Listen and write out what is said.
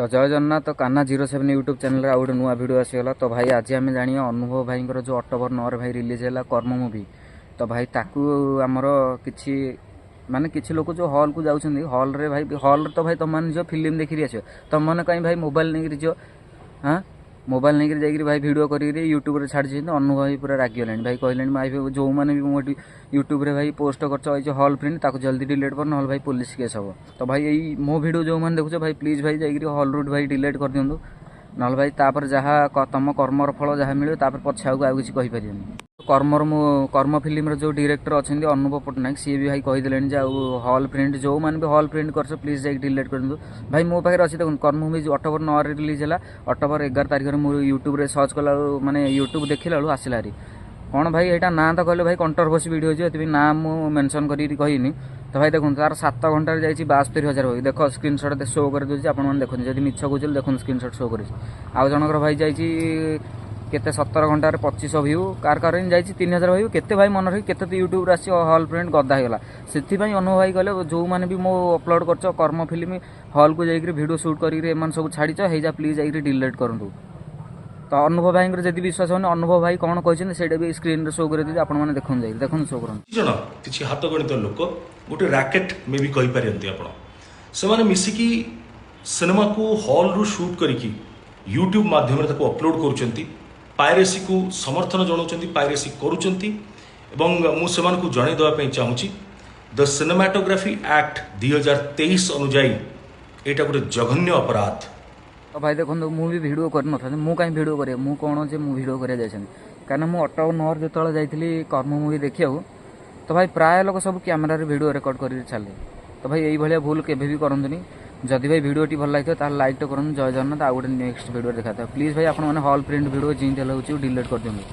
ତ ଜୟ ଜଗନ୍ନାଥ। ତ କାହ୍ନା 07 ୟୁଟ୍ୟୁବ୍ ଚ୍ୟାନେଲରେ ଆଉ ଗୋଟେ ନୂଆ ଭିଡ଼ିଓ ଆସିଗଲା। ତ ଭାଇ, ଆଜି ଆମେ ଜାଣିବା ଅନୁଭବ ଭାଇଙ୍କର ଯେଉଁ ଅକ୍ଟୋବର 9ରେ ଭାଇ ରିଲିଜ୍ ହେଲା କର୍ମ ମୁଭି, ତ ଭାଇ ତାକୁ ଆମର କିଛି ମାନେ କିଛି ଲୋକ ଯେଉଁ ହଲ୍କୁ ଯାଉଛନ୍ତି, ହଲ୍ରେ ଭାଇ, ହଲ୍ରେ ତ ଭାଇ ତମମାନେ ଯିବ ଫିଲ୍ମ ଦେଖିକି ଆସିବ, ତମମାନେ କାହିଁ ଭାଇ ମୋବାଇଲ ନେଇକିରି ଯିବ? ହଁ, ମୋବାଇଲ ନେଇକିରି ଯାଇକିରି ଭାଇ ଭିଡ଼ିଓ କରିକିରି ୟୁଟ୍ୟୁବରେ ଛାଡ଼ିଛନ୍ତି। ଅନୁଭବ ଭାଇ ପୁରା ରାଗିଗଲେଣି ଭାଇ, କହିଲେଣି ଭାଇ, ଯେଉଁମାନେ ବି ମୁଁ ଏଠି ୟୁଟ୍ୟୁବରେ ଭାଇ ପୋଷ୍ଟ କରିଛ ଏଇ ଯେଉଁ ହଲ୍ ପ୍ରିଣ୍ଟ, ତାକୁ ଜଲ୍ଦି ଡିଲିଟ୍ କର, ନହେଲେ ଭାଇ ପୋଲିସ କେସ୍ ହେବ। ତ ଭାଇ, ଏଇ ମୋ ଭିଡ଼ିଓ ଯେଉଁମାନେ ଦେଖୁଛ ଭାଇ, ପ୍ଲିଜ୍ ଭାଇ ଯାଇକିରି ହଲ୍ରୁ ଭାଇ ଡିଲିଟ୍ କରିଦିଅନ୍ତୁ, ନହେଲେ ଭାଇ ତାପରେ ଯାହା ତମ କର୍ମର ଫଳ ଯାହା ମିଳିବ, ତାପରେ ପଛେ ଆଉ କିଛି କହିପାରିବେନି। କର୍ମର ମୁଁ କର୍ମ ଫିଲ୍ମର ଯେଉଁ ଡିରେକ୍ଟର ଅଛନ୍ତି ଅନୁଭବ ପଟ୍ଟନାୟକ, ସିଏ ବି ଭାଇ କହିଦେଲେଣି ଯେ ଆଉ ହଲ୍ ପ୍ରିଣ୍ଟ, ଯେଉଁମାନେ ବି ହଲ୍ ପ୍ରିଣ୍ଟ କରିଛ, ପ୍ଲିଜ୍ ଯାଇକି ଡିଲିଟ୍ କରିଦିଅନ୍ତୁ। ଭାଇ, ମୋ ପାଖରେ ଅଛି ଦେଖନ୍ତୁ। କର୍ମ ମୁଭି ଅକ୍ଟୋବର 9ରେ ରିଲିଜ୍ ହେଲା, ଅକ୍ଟୋବର 11 ତାରିଖରେ ମୁଁ ୟୁଟ୍ୟୁବରେ ସର୍ଚ୍ଚ କଲା ବେଳକୁ, ମାନେ ୟୁଟ୍ୟୁବ ଦେଖିଲା ବେଳକୁ ଆସିଲା ହାରି। କ'ଣ ଭାଇ, ଏଇଟା ନାଁ ତ କହିଲେ ଭାଇ କଣ୍ଟ୍ରୋଭର୍ସି ଭିଡ଼ିଓ ହେଇଯିବ, ଏଥିପାଇଁ ନାଁ ମୁଁ ମେନସନ୍ କରିକି କହିନି। ତ ଭାଇ ଦେଖନ୍ତୁ, ତାର 7 ଘଣ୍ଟାରେ ଯାଇଛି 72,000। ଭାଇ ଦେଖ, ସ୍କ୍ରିନସଟ୍ ଶୋ କରିଦେଉଛି, ଆପଣମାନେ ଦେଖନ୍ତୁ। ଯଦି ମିଛ କହୁଛନ୍ତି, ଦେଖନ୍ତୁ, ସ୍କ୍ରିନସଟ୍ ଶୋ କରିଛି। ଆଉ ଜଣଙ୍କର ଭାଇ ଯାଇଛି କେତେ, 17 ଘଣ୍ଟାରେ 2500 ଭ୍ୟୁ। କାର କାର ଏମିତି ଯାଇଛି 3000 ଭ୍ୟୁ। କେତେ ଭାଇ ମନେ ରଖି କେତେ ତ ୟୁଟ୍ୟୁବରେ ଆସିଛି, ହଲ୍ ପ୍ରିଣ୍ଟ ଗଦା ହେଇଗଲା। ସେଥିପାଇଁ ଅନୁଭବ ଭାଇ କହିଲେ, ଯେଉଁମାନେ ବି ମୋ ଅପଲୋଡ଼ କରିଛ କର୍ମ ଫିଲ୍ମ, ହଲ୍କୁ ଯାଇକିରି ଭିଡ଼ିଓ ସୁଟ୍ କରିକିରି ଏମାନେ ସବୁ ଛାଡ଼ିଛ, ହେଇଯା ପ୍ଲିଜ୍ ଯାଇକିରି ଡିଲିଟ୍ କରନ୍ତୁ। ତ ଅନୁଭବ ଭାଇଙ୍କର ଯଦି ବିଶ୍ୱାସ ହେଉନି, ଅନୁଭବ ଭାଇ କ'ଣ କହିଛନ୍ତି ସେଇଟା ବି ସ୍କ୍ରିନ୍ରେ ଶୋ କରିଦେଉଛି, ଆପଣମାନେ ଦେଖନ୍ତୁ ଯାଇକି, ଦେଖନ୍ତୁ, ଶୋ କରନ୍ତୁ। କିଛି ଜଣ, କିଛି ହାତ ଗଣିତ ଲୋକ, ଗୋଟେ ରାକେଟ୍ ମେ ବି କହିପାରନ୍ତି ଆପଣ, ସେମାନେ ମିଶିକି ସିନେମାକୁ ହଲ୍ରୁ ସୁଟ୍ କରିକି ୟୁଟ୍ୟୁବ୍ ମାଧ୍ୟମରେ ତାକୁ ଅପଲୋଡ଼ କରୁଛନ୍ତି, ପାଇରେସିକୁ ସମର୍ଥନ ଜଣାଉଛନ୍ତି, ପାଇରେସି କରୁଛନ୍ତି। ଏବଂ ମୁଁ ସେମାନଙ୍କୁ ଜଣାଇ ଦେବା ପାଇଁ ଚାହୁଁଛି, ଦ ସିନେମାଟୋଗ୍ରାଫି ଆକ୍ଟ 2023 ଅନୁଯାୟୀ ଏଇଟା ଗୋଟେ ଜଘନ୍ୟ ଅପରାଧ। ତ ଭାଇ ଦେଖନ୍ତୁ, ମୁଁ ବି ଭିଡ଼ିଓ କରିନଥାନ୍ତି। ମୁଁ କାହିଁ ଭିଡ଼ିଓ କରିବି? ମୁଁ କ'ଣ ଯେ ମୁଁ ଭିଡ଼ିଓ କରିବାକୁ ଯାଇଛନ୍ତି? କାହିଁକିନା ମୁଁ ଅକ୍ଟୋବର 9ରେ ଯେତେବେଳେ ଯାଇଥିଲି କର୍ମ ମୁଭି ଦେଖିବାକୁ, ତ ଭାଇ ପ୍ରାୟ ଲୋକ ସବୁ କ୍ୟାମେରାରେ ଭିଡ଼ିଓ ରେକର୍ଡ଼ କରିକି ଛାଡ଼ିଲେ। ତ ଭାଇ, ଏଇଭଳିଆ ଭୁଲ କେବେ ବି କରନ୍ତୁନି। ଯଦି ଭାଇ ଭିଡ଼ିଓଟି ଭଲ ଲାଗିଥିବ, ତାହେଲେ ଲାଇକ୍ଟେ କରନ୍ତୁ। ଜୟ ଜଗନ୍ନାଥ। ଆଉ ଗୋଟେ ନେକ୍ସଟ ଭିଡ଼ିଓ ଦେଖାଥିବ। ପ୍ଲିଜ୍ ଭାଇ, ଆପଣମାନେ ହଲ୍ ପ୍ରିଣ୍ଟ ଭିଡ଼ିଓ ଯେମିତି ହେଲେ ହେଉଛି ଡିଲିଟ୍ କରିଦିଅନ୍ତୁ।